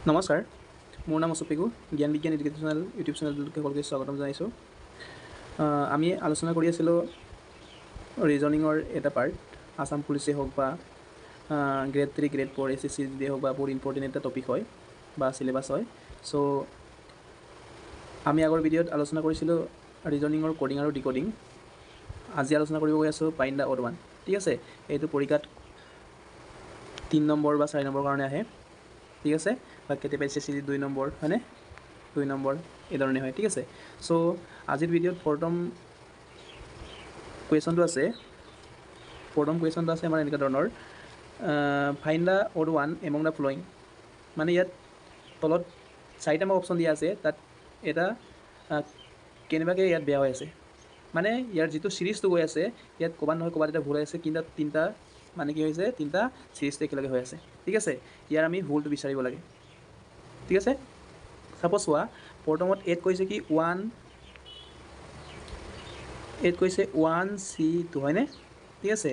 নমস্কাৰ, মোৰ নাম অশোক পেগু। জ্ঞান বিজ্ঞান এডুকেশ্যনেল ইউটিউব চেনেলটোত সকলোকে স্বাগতম জনাইছোঁ। আমি আলোচনা কৰি আছিলোঁ ৰিজনিঙৰ এটা পাৰ্ট, আছাম পুলিচেই হওক বা গ্ৰেড 3, গ্ৰেড 4, এছএছচি জিডিয়ে হওক বা বহুত ইম্পৰ্টেণ্ট এটা টপিক হয় বা চিলেবাছ হয়। চ' আমি আগৰ ভিডিঅ'ত আলোচনা কৰিছিলোঁ ৰিজনিঙৰ ক'ডিং আৰু ডিক'ডিং। আজি আলোচনা কৰিব গৈ আছোঁ ফাইণ্ড the odd one. ঠিক আছে, এইটো পৰীক্ষাত 3 নম্বৰ বা 4 নম্বৰ কাৰণে আহে, ঠিক আছে, বা কেতিয়াবা এছএছচি 2 নম্বৰ হয়নে, 2 নম্বৰ এই ধৰণে হয়, ঠিক আছে। চ' আজিৰ ভিডিঅ'ত প্ৰথম কুৱেশ্যনটো আছে আমাৰ এনেকুৱা ধৰণৰ, find the odd one among the following. মানে ইয়াত তলত চাৰিটা আমাক অপশ্যন দিয়া আছে, তাত এটা কেনেবাকৈ ইয়াত বেয়া হৈ আছে, মানে ইয়াৰ যিটো ছিৰিজটো গৈ আছে ইয়াত ক'ৰবাত নহয় ক'ৰবাত এটা ভুল হৈ আছে, কিন্তু তিনিটা মানে কি হৈছে, তিনিটা ছিৰিজটো একেলগে হৈ আছে, ঠিক আছে। ইয়াৰ আমি ভুলটো বিচাৰিব লাগে, ঠিক আছে। চাপ'জ চোৱা, প্ৰথমত এত কৈছে কি ওৱান, এত কৈছে ওৱান চি টু হয়নে, ঠিক আছে।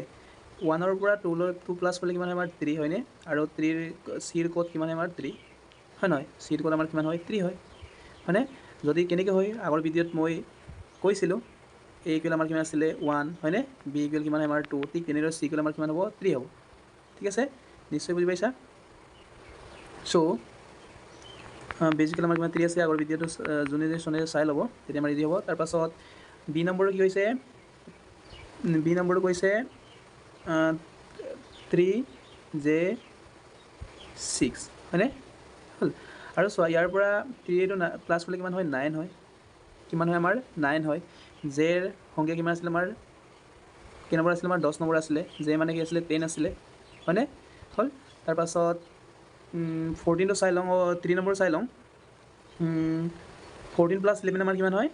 ওৱানৰ পৰা টুলৈ টু প্লাছ কৰিলে কিমান হয় আমাৰ থ্ৰী হয়নে, আৰু থ্ৰীৰ চিৰ ক'ড কিমান হয় আমাৰ থ্ৰী হয় নহয়, চিৰ ক'ড আমাৰ কিমান হয় থ্ৰী হয় হয়নে। যদি কেনেকৈ হয় আগৰ ভিডিঅ'ত মই কৈছিলোঁ, এ ইকুৱেল আমাৰ কিমান আছিলে ওৱান হয়নে, বি ইকুৱেল কিমান হয় আমাৰ টু, ঠিক তেনেদৰে চি ইকুৱেল আমাৰ কিমান হ'ব থ্ৰী হ'ব, ঠিক আছে, নিশ্চয় বুজি পাইছা। চ' বেচিকেলি আমাৰ কিমান থ্ৰী আছে, আগৰ ভিডিঅ'টো যোনে যোনে চাই ল'ব তেতিয়া আমাৰ ইজি হ'ব। তাৰপাছত বি নম্বৰটো কি হৈছে, বি নম্বৰটো কৈছে থ্ৰী জে ছিক্স হয়নে হ'ল। আৰু চোৱা ইয়াৰ পৰা থ্ৰী এইটো প্লাছ কৰিলে কিমান হয় নাইন হয়, কিমান হয় আমাৰ নাইন হয়। জেৰ সংখ্যা কিমান আছিলে আমাৰ, কেই নম্বৰ আছিলে আমাৰ 10 নম্বৰ আছিলে, জে মানে কি আছিলে টেন আছিলে হয়নে হ'ল। তাৰপাছত ফ'ৰটিনটো চাই লওঁ, থ্ৰী নম্বৰ চাই লওঁ। ফ'ৰটিন প্লাছ ইলেভেন আমাৰ কিমান হয়,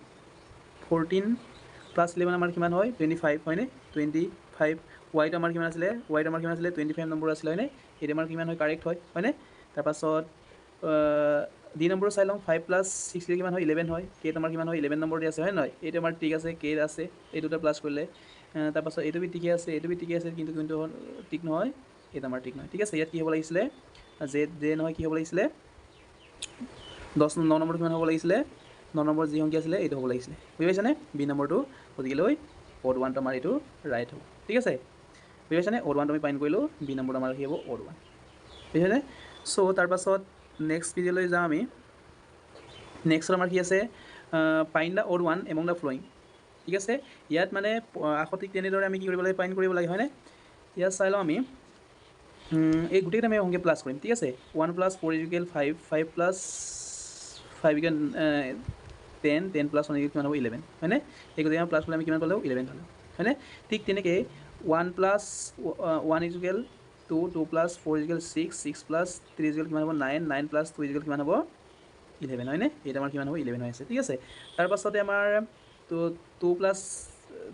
ফ'ৰটিন প্লাছ ইলেভেন আমাৰ কিমান হয় 25 হয়নে, 25। ৱাইটো আমাৰ কিমান আছিলে, ৱাইটো আমাৰ কিমান আছিলে 25 নম্বৰ আছিলে হয়নে, এইটো আমাৰ কিমান হয় কাৰেক্ট হয় হয়নে। তাৰপাছত ডি নম্বৰটো চাই লওঁ, ফাইভ প্লাছ ছিক্স কিমান হয় ইলেভেন হয়, কেত আমাৰ কিমান হয় ইলেভেন নম্বৰ দি আছে হয় নহয়, এইটো আমাৰ ঠিক আছে, কেত আছে, এই দুটা প্লাছ কৰিলে। তাৰপাছত এইটো বি ঠিকে আছে, এইটো বি ঠিকে আছে, কিন্তু কিন্তু ঠিক নহয়, এইটো আমাৰ ঠিক নহয়, ঠিক আছে। ইয়াত কি হ'ব লাগিছিলে, জে জে নহয় কি হ'ব লাগিছিলে, দহ ন নম্বৰ কিমান হ'ব লাগিছিলে, ন নম্বৰ যি সংখ্যা আছিলে এইটো হ'ব লাগিছিলে, বুজি পাইছানে। বি নম্বৰটো গতিকে লৈ অ'ড ওৱানটো আমাৰ এইটো ৰাইট হ'ব, ঠিক আছে, বুজি পাইছানে। অ'ড ওৱানটো আমি ফাইণ্ড কৰিলোঁ, বি নম্বৰটো আমাৰ কি হ'ব অ'ড ওৱান, বুজিছানে। চ' তাৰপাছত নেক্সট ভিডিঅ'লৈ যাওঁ আমি। নেক্সট আমাৰ কি আছে, find the odd one among the following, ঠিক আছে। ইয়াত মানে আকৌ ঠিক তেনেদৰে আমি কি কৰিব লাগে, ফাইণ্ড কৰিব লাগে হয়নে। ইয়াত চাই লওঁ আমি, এই গোটেইকেইটা আমি সংখ্যা প্লাছ কৰিম, ঠিক আছে। One plus four equal five, five plus five equal ten, ten plus one equal কিমান হ'ব ইলেভেন হয়নে। এই গোটেই প্লাছ কৰিলে আমি কিমান পালোঁ ইলেভেন পালোঁ হয়নে। ঠিক তেনেকৈ one plus one equal two, two plus four equal six, six plus three equal কিমান হ'ব nine, nine plus two equal কিমান হ'ব ইলেভেন হয়নে। এইটো আমাৰ কিমান হ'ব ইলেভেন হৈ আছে, ঠিক আছে। তাৰপাছতে আমাৰ two, two plus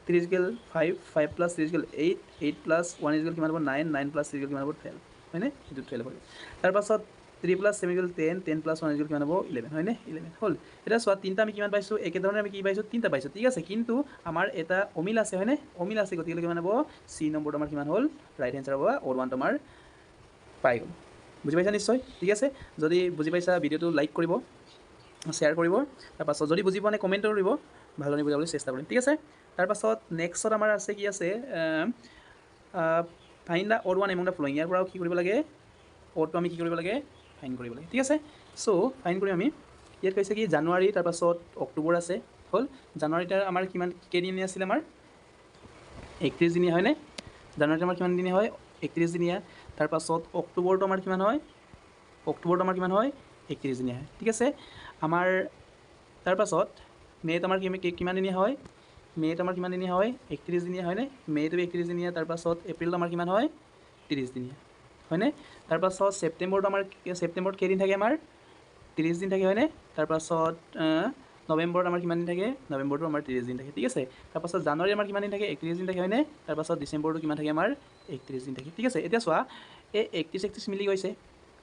three equal five, five plus three equal eight, eight plus one equal কিমান হ'ব nine, nine plus three equal কিমান হ'ব টুৱেল্ভ হয়নে, এইটো টুৱেল্ভ হ'ল। তাৰপাছত three plus seven equal ten, ten plus one equal কিমান হ'ব ইলেভেন হয়নে, ইলেভেন হ'ল। এতিয়া চোৱা তিনিটা আমি কিমান পাইছোঁ, একেধৰণে আমি কি পাইছোঁ তিনিটা পাইছোঁ, ঠিক আছে। কিন্তু আমাৰ এটা অমিল আছে হয়নে, অমিল আছে, গতিকে কিমান হ'ব চি নম্বৰটো আমাৰ কিমান হ'ল ৰাইট এনচাৰ হ'ব, অ'ড ওৱানটো আমাৰ পাই গ'ল। বুজি পাইছা নিশ্চয়, ঠিক আছে। যদি বুজি পাইছা ভিডিঅ'টো লাইক কৰিব, শ্বেয়াৰ কৰিব, তাৰপাছত যদি বুজি পোৱা নাই কমেণ্ট কৰিব, ভালদৰে বুজাবলৈ চেষ্টা কৰিম, ঠিক আছে। তাৰপাছত নেক্সটত আমাৰ আছে কি আছে, find the odd one among the following. ইয়াৰ পৰাও কি কৰিব লাগে, অ'ডটো আমি কি কৰিব লাগে ফাইণ্ড কৰিব লাগে, ঠিক আছে। চ' ফাইণ্ড কৰিম আমি। ইয়াত কৈছে কি জানুৱাৰী, তাৰপাছত অক্টোবৰ আছে হ'ল। জানুৱাৰীত আমাৰ কিমান কেইদিনীয়া আছিলে আমাৰ 31 দিনীয়া হয়নে, জানুৱাৰীত আমাৰ কিমান দিনীয়া হয় 31 দিনীয়া। তাৰপাছত অক্টোবৰটো আমাৰ কিমান হয়, অক্টোবৰটো আমাৰ কিমান হয় 31 দিনীয়া হয়, ঠিক আছে। আমাৰ তাৰপাছত মে'ত আমাৰ কিমান দিনীয়া হয়, মে'ত আমাৰ কিমান দিনীয়া হয় 31 দিনীয়া হয়নে, মে'টো 31 দিনীয়া। তাৰপাছত এপ্ৰিলটো আমাৰ কিমান হয় 30 দিনীয়া হয়নে। তাৰপাছত ছেপ্টেম্বৰটো আমাৰ ছেপ্টেম্বৰত কেইদিন থাকে আমাৰ 30 দিন থাকে হয়নে। তাৰপাছত নৱেম্বৰত আমাৰ কিমান দিন থাকে, নৱেম্বৰটো আমাৰ 30 দিন থাকে, ঠিক আছে। তাৰপাছত জানুৱাৰী আমাৰ কিমান দিন থাকে 31 দিন থাকে হয়নে। তাৰপাছত ডিচেম্বৰটো কিমান থাকে আমাৰ 31 দিন থাকে, ঠিক আছে। এতিয়া চোৱা এই 31 31 মিলি গৈছে,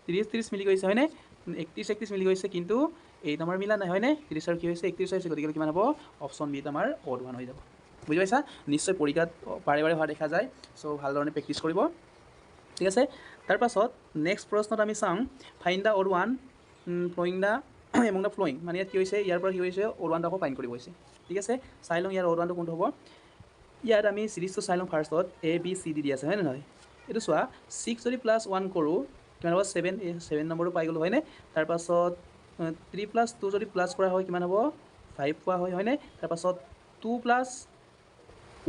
30 30 মিলি গৈছে হয়নে, 31 31 মিলি গৈছে, কিন্তু এইটো আমাৰ মিলা নাই হয়নে। 30 আৰু কি হৈছে 31 হৈছে, গতিকে কিমান হ'ব অপশ্যন বিত আমাৰ অ'ড ওৱান হৈ যাব। বুজি পাইছা নিশ্চয়, পৰীক্ষাত বাৰে বাৰে হোৱা দেখা যায়, চ' ভালধৰণে প্ৰেক্টিছ কৰিব, ঠিক আছে। তাৰপাছত নেক্সট প্ৰশ্নত আমি চাওঁ find the odd one Following the among the following, মানে ইয়াত কি হৈছে, ইয়াৰ পৰা কি হৈছে অড ওৱানটো আকৌ ফাইণ্ড কৰিব হৈছে। ঠিক আছে, চাই লওঁ ইয়াৰ অড ওৱানটো কোনটো হ'ব। ইয়াত আমি চিৰিজটো চাই লওঁ ফাৰ্ষ্টত, এ বি চি ডি দি আছে হয় নে নহয়। এইটো চোৱা, 6 যদি প্লাছ 1 কৰোঁ কিমান হ'ব, 7, এই 7 নম্বৰটো পাই গ'লোঁ হয়নে। তাৰপাছত 3 প্লাছ 2 যদি প্লাছ কৰা হয় কিমান হ'ব, 5 পোৱা হয় হয়নে। তাৰপাছত 2 প্লাছ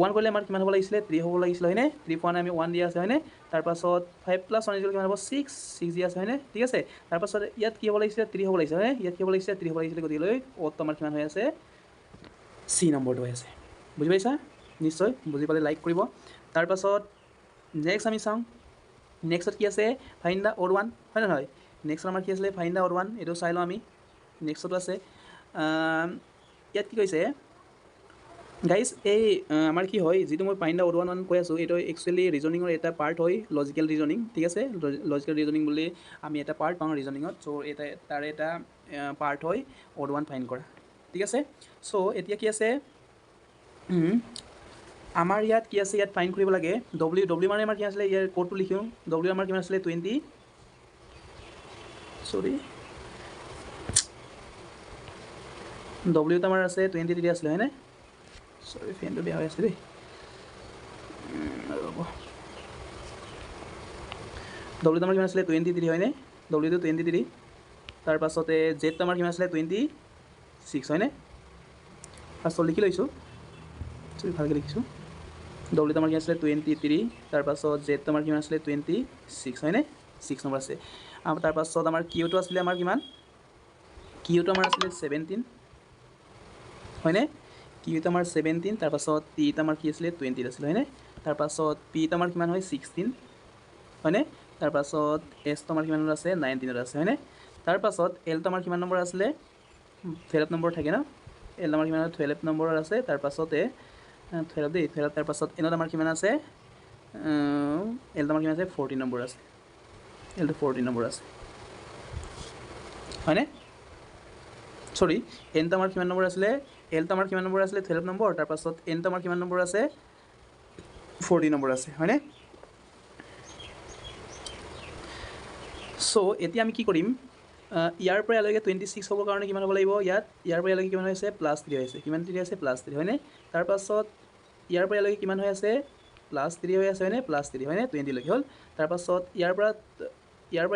1 কৰিলে আমাৰ কিমান হ'ব লাগিছিলে, 3 হ'ব লাগিছিলে হয়নে। 3 পোৱা নাই, আমি 1 দিয়া আছে হয়নে। তাৰপাছত 5 প্লাছ 1 ইজুৱেল কিমান হ'ব, 6, 6 দিয়া আছে হয়নে। ঠিক আছে, তাৰপাছত ইয়াত কি হ'ব লাগিছিলে, 3 হ'ব লাগিছিলে হয়নে। ইয়াত কি হ'ব লাগিছিলে, 3 হ'ব লাগিছিলে, গতিকে অ'টো আমাৰ কিমান হৈ আছে, চি নম্বৰটো হৈ আছে। বুজি পাইছা নিশ্চয়, বুজি পালে লাইক কৰিব। তাৰপাছত নেক্সট আমি চাওঁ, নেক্সটত কি আছে, ফাইণ্ড the odd one হয় নে নহয়। নেক্সট আমাৰ কি আছিলে, ফাইণ্ড the odd one, এইটো চাই লওঁ আমি। নেক্সটতো আছে, ইয়াত কি কৈছে গাইজ, এই আমাৰ কি হয়, যিটো মই ফাইণ্ড the odd one কৈ আছোঁ, এইটো একচুৱেলি ৰিজনিঙৰ এটা পাৰ্ট হয়, লজিকেল ৰিজনিং। ঠিক আছে, লজিকেল ৰিজনিং বুলি আমি এটা পাৰ্ট পাওঁ ৰিজনিঙত, চ' এটা তাৰে এটা পাৰ্ট হয় অড ওৱান ফাইণ্ড কৰা। ঠিক আছে, চ' এতিয়া কি আছে, আমাৰ ইয়াত কি আছে, ইয়াত ফাইণ্ড কৰিব লাগে ডব্লিউ। ডব্লিউ মানে আমাৰ কি আছিলে, ইয়াৰ ক'ডটো লিখোঁ। ডব্লিউ আমাৰ কিমান আছিলে, 20, চৰি ডব্লিউটো আমাৰ আছে 23 আছিলে হয়নে। চৰি ফেনটো বেয়া হৈ আছে দেই, ৰ'ব। ডব্লিউটো আমাৰ কিমান আছিলে, 23 হয়নে, ডব্লিউটো 23। তাৰপাছতে জেডটো আমাৰ কিমান আছিলে, 26 হয়নে। ফাৰ্ষ্টত লিখি লৈছোঁ, চৰি ভালকৈ লিখিছোঁ। ডব্লিউটো আমাৰ কিমান আছিলে, 23। তাৰপাছত জেডটো আমাৰ কিমান আছিলে, 26 হয়নে, 6 নম্বৰ আছে। তাৰপাছত আমাৰ কিউটো আছিলে আমাৰ কিমান, কিউটো আমাৰ আছিলে 17 হয়নে, কিউটো আমাৰ 17। তাৰপাছত টিটো আমাৰ কি আছিলে, 20 আছিলে হয়নে। তাৰপাছত পিটো আমাৰ কিমান হয়, 16 হয়নে। তাৰপাছত এছটো আমাৰ কিমান আছে, 19 আছে হয়নে। তাৰপাছত এলটো আমাৰ কিমান নম্বৰ আছিলে, 12 নম্বৰ থাকে ন, এল আমাৰ কিমান 12 নম্বৰত আছে। তাৰপাছতে 12 দেই, 12। তাৰপাছত এনত আমাৰ কিমান আছে, এলটো আমাৰ কিমান আছে, 14 নম্বৰ আছে, এলটো 14 নম্বৰ আছে হয়নে। চৰি, এনটো আমাৰ কিমান নম্বৰ আছিলে, এলটো আমাৰ কিমান নম্বৰ আছিলে, 12 নম্বৰ। তাৰপাছত এনটো আমাৰ কিমান নম্বৰ আছে, 14 নম্বৰ আছে হয়নে। চ' এতিয়া আমি কি কৰিম, ইয়াৰ পৰা ইয়ালৈকে 26 হ'বৰ কাৰণে কিমান হ'ব লাগিব, ইয়াত ইয়াৰ পৰা ইয়ালৈকে কিমান হৈ আছে, প্লাছ 3 হৈ আছে, কিমান 3 আছে, প্লাছ 3 হয়নে। তাৰপাছত ইয়াৰ পৰা ইয়ালৈকে কিমান হৈ আছে, প্লাছ 3 হৈ আছে হয়নে, প্লাছ 3 হয়নে, 20লৈকে হ'ল। তাৰপাছত ইয়াৰ পৰা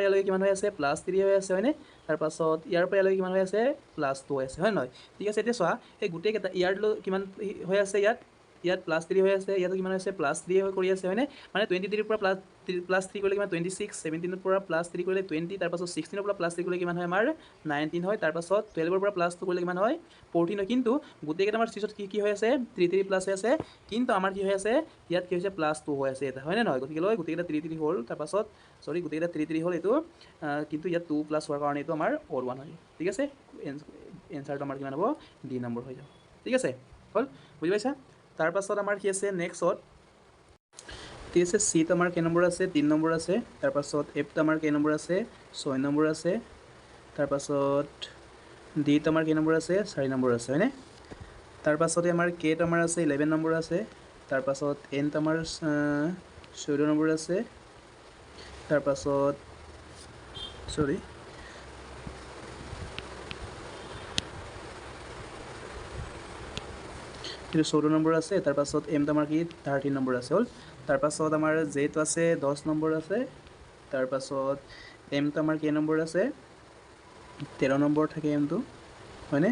ইয়ালৈকে কিমান হৈ আছে, প্লাছ 3 হৈ আছে হয়নে। তাৰপাছত ইয়াৰ পৰা ইয়ালৈকে কিমান হৈ আছে, প্লাছ 2 হৈ আছে হয় নহয়। ঠিক আছে, এতিয়া চোৱা এই গোটেইকেইটা ইয়াৰ কিমান হৈ আছে, ইয়াত ইয়াত প্লাছ 3 হৈ আছে, ইয়াতো কিমান হৈছে, প্লাছ 3 হৈ কৰি আছে হয়নে। মানে 23ৰ পৰা প্লাছ 3 কৰিলে কিমান, 26, 17ৰ পৰা প্লাছ 3 কৰিলে 20, তাৰপাছত 16ৰ পৰা প্লাছ 3 কৰিলে কিমান হয় আমাৰ, 19 হয়। তাৰপাছত 12ৰ পৰা প্লাছ 2 কৰিলে কিমান হয়, 14 হয়। কিন্তু গোটেইকেইটা আমাৰ চিৰিজত কি কি হৈ আছে, 3 3 প্লাছ হৈ আছে, কিন্তু আমাৰ কি হৈ আছে, ইয়াত কি হৈছে, প্লাছ 2 হৈ আছে এটা হয়নে নহয়। গতিকে লৈ গোটেইকেইটা 3 3 হ'ল, তাৰপাছত চৰি গোটেইকেইটা 3 3 হ'ল এইটো, কিন্তু ইয়াত 2 প্লাছ হোৱাৰ কাৰণে এইটো আমাৰ অড ওৱান হয়। ঠিক আছে, এনচাৰটো আমাৰ কিমান হ'ব, ডি নম্বৰ হৈ যাব। ঠিক আছে, হ'ল, বুজি পাইছা। তাৰপাছত আমাৰ কি আছে নেক্সটত, ঠিক আছে, চিত আমাৰ কেই নম্বৰ আছে, 3 নম্বৰ আছে। তাৰপাছত এফটো আমাৰ কেই নম্বৰ আছে, 6 নম্বৰ আছে। তাৰপাছত ডিত আমাৰ কেই নম্বৰ আছে, 4 নম্বৰ আছে হয়নে। তাৰপাছতে আমাৰ কেত আমাৰ আছে 11 নম্বৰ আছে। তাৰপাছত এনটো আমাৰ 14 নম্বৰ আছে। তাৰপাছত চৰি এইটো 14 নম্বৰ আছে। তাৰপাছত এমটো আমাৰ কি, 13 নম্বৰ আছে হ'ল। তাৰপাছত আমাৰ জেটো আছে 10 নম্বৰ আছে। তাৰপাছত এমটো আমাৰ কেই নম্বৰ আছে, 13 নম্বৰ থাকে এমটো হয়নে।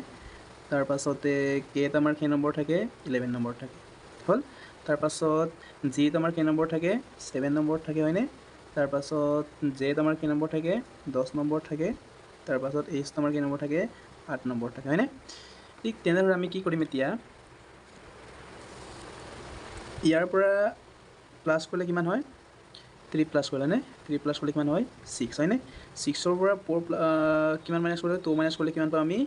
তাৰপাছতে কেত আমাৰ কেই নম্বৰ থাকে, 11 নম্বৰ থাকে হ'ল। তাৰপাছত জিত আমাৰ কেই নম্বৰ থাকে, 7 নম্বৰ থাকে হয়নে। তাৰপাছত জেত আমাৰ কেই নম্বৰ থাকে, 10 নম্বৰ থাকে। তাৰপাছত এইচটো আমাৰ কেই নম্বৰ থাকে, 8 নম্বৰ থাকে হয়নে। ঠিক তেনেদৰে আমি কি কৰিম এতিয়া, ইয়াৰ পৰা প্লাছ কৰিলে কিমান হয়, 3 প্লাছ কৰিলে নে, 3 প্লাছ কৰিলে কিমান হয়, 6 হয়নে। 6ৰ পৰা 4 কিমান মাইনাছ কৰিলে, 2 মাইনাছ কৰিলে কিমান পাম আমি,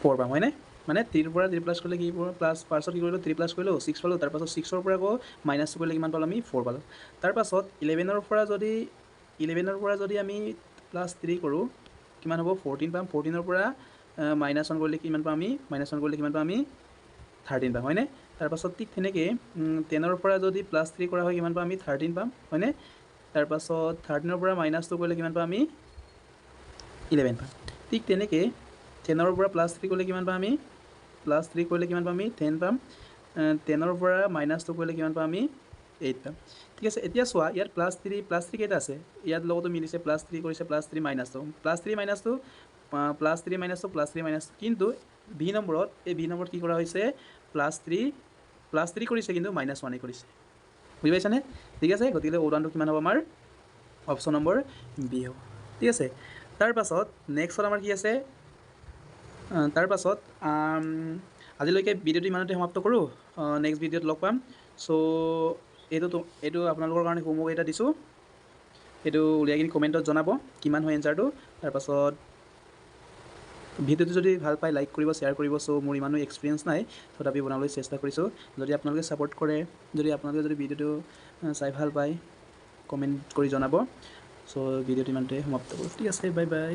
4 পাম হয়নে। মানে 3ৰ পৰা 3 প্লাছ কৰিলে কি প্লাছ, ফাৰ্ষ্টত কি কৰিলোঁ, 3 প্লাছ কৰিলোঁ 6 পালোঁ। তাৰপাছত 6ৰ পৰা আকৌ মাইনাছ কৰিলে কিমান পালোঁ আমি, 4 পালোঁ। তাৰপাছত 11ৰ পৰা যদি আমি প্লাছ 3 কৰোঁ কিমান হ'ব, 14 পাম। 14ৰ পৰা মাইনাছ 1 কৰিলে কিমান পাম আমি, মাইনাছ 1 কৰিলে কিমান পাম আমি, 13 পাম হয়নে। তাৰপাছত ঠিক তেনেকৈ 10ৰ পৰা যদি প্লাছ 3 কৰা হয় কিমান পাম আমি, 13 পাম হয়নে। তাৰপাছত 13ৰ পৰা মাইনাছ 2 কৰিলে কিমান পাম আমি, 11 পাম। ঠিক তেনেকৈ 10ৰ পৰা প্লাছ থ্ৰী কৰিলে কিমান পাম আমি? প্লাছ থ্ৰী কৰিলে কিমান পাম আমি? 10 পাম। 10ৰ পৰা মাইনাছ টু কৰিলে কিমান পাম আমি? এইট পাম। ঠিক আছে। এতিয়া চোৱা, ইয়াত প্লাছ থ্ৰী, প্লাছ থ্ৰী কেইটা আছে? ইয়াত লগতো মিলিছে, প্লাছ থ্ৰী কৰিছে, plus three minus two, plus three minus two, plus three minus two, plus three minus two. কিন্তু বি নম্বৰত, এই বি নম্বৰত কি কৰা হৈছে? প্লাছ থ্ৰী, প্লাছ থ্ৰী কৰিছে, কিন্তু মাইনাছ ওৱানেই কৰিছে। বুজি পাইছানে? ঠিক আছে। গতিকে অ'ড ওৱানটো কিমান হ'ব আমাৰ? অপশ্যন নম্বৰ বি হ'ব। ঠিক আছে। তাৰপাছত নেক্সট আমাৰ কি আছে? তাৰপাছত আজিলৈকে ভিডিঅ'টো ইমানতে সমাপ্ত কৰোঁ। নেক্সট ভিডিঅ'ত লগ পাম। চ' এইটো আপোনালোকৰ কাৰণে হোমৱৰ্ক এটা দিছোঁ। এইটো উলিয়াই কিনি কমেণ্টত জনাব কিমান হয় এনচাৰটো। তাৰপাছত ভিডিঅ'টো যদি ভাল পায়, লাইক কৰিব, শ্বেয়াৰ কৰিব। চ' মোৰ ইমানো এক্সপিৰিয়েঞ্চ নাই, তথাপি বনাবলৈ চেষ্টা কৰিছোঁ। যদি আপোনালোকে ছাপৰ্ট কৰে, যদি আপোনালোকে যদি ভিডিঅ'টো চাই ভাল পায়, কমেণ্ট কৰি জনাব। চ' ভিডিঅ'টো ইমানতে সমাপ্ত কৰোঁ। ঠিক আছে, বাই বাই।